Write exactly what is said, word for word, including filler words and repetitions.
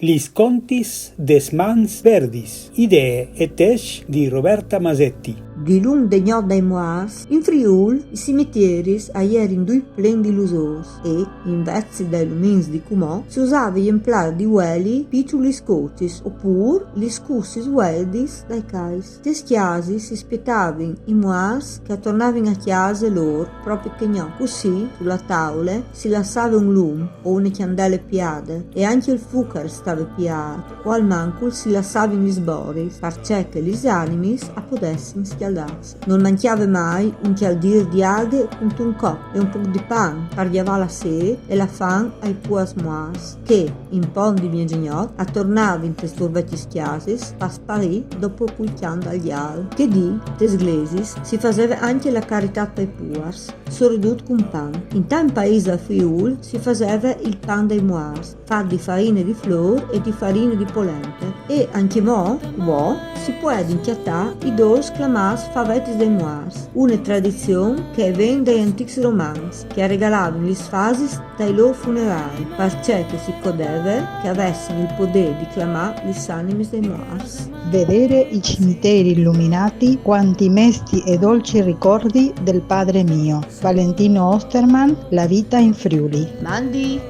Lis contis des mans verdis, idee e tescj di Roberta Masetti. Dilunc de gnot dai muarts, in Friûl, i cimitieris a jerin dui plens di lusôrs e, invezit dai lumins di cumò, si usave jemplâ di vueli piçulis cocis opûr lis cussis vueidis dai cais. Tes cjasis si spietavin i muarts che a tornavin a cjase lôr propit chê gnot. Cussì, su la taule, si lassave un lum o une cjandele piade, e ancje il fûc al restave piât, o almancul si lassavin lis boris, parcè che lis animis a podessin scjaldâsi. Nol mancjave mai un cjaldîr di aghe cuntun cop e un pôc di pan par gjavâ la sêt e la fam ai puars muarts, che, in pont di miezegnot, a tornavin tes lôr vecjis cjasis par sparî dopo cul cjant dal gjal. Chê dì, tes glesis, si faseve ancje la caritât pai puars, soredut cun pan. Intant in paîs dal Friûl si faseve il pan dai muarts, fat di farine di flôr e di farine di polente. E ancjemò, cumò, si puedin cjatâ i dôrs clamâts favetis dai muarts, une tradizion che e ven dai antîcs romans, che a regalavin lis fasis tai lôr funerâi, parcè che si crodeve che a vessin il podê di clamâ lis animis dai muarts. Vedere i cimiteri illuminati, quanti mesti e dolci ricordi del padre mio. Valentino Osterman, La vita in Friuli. Mandi,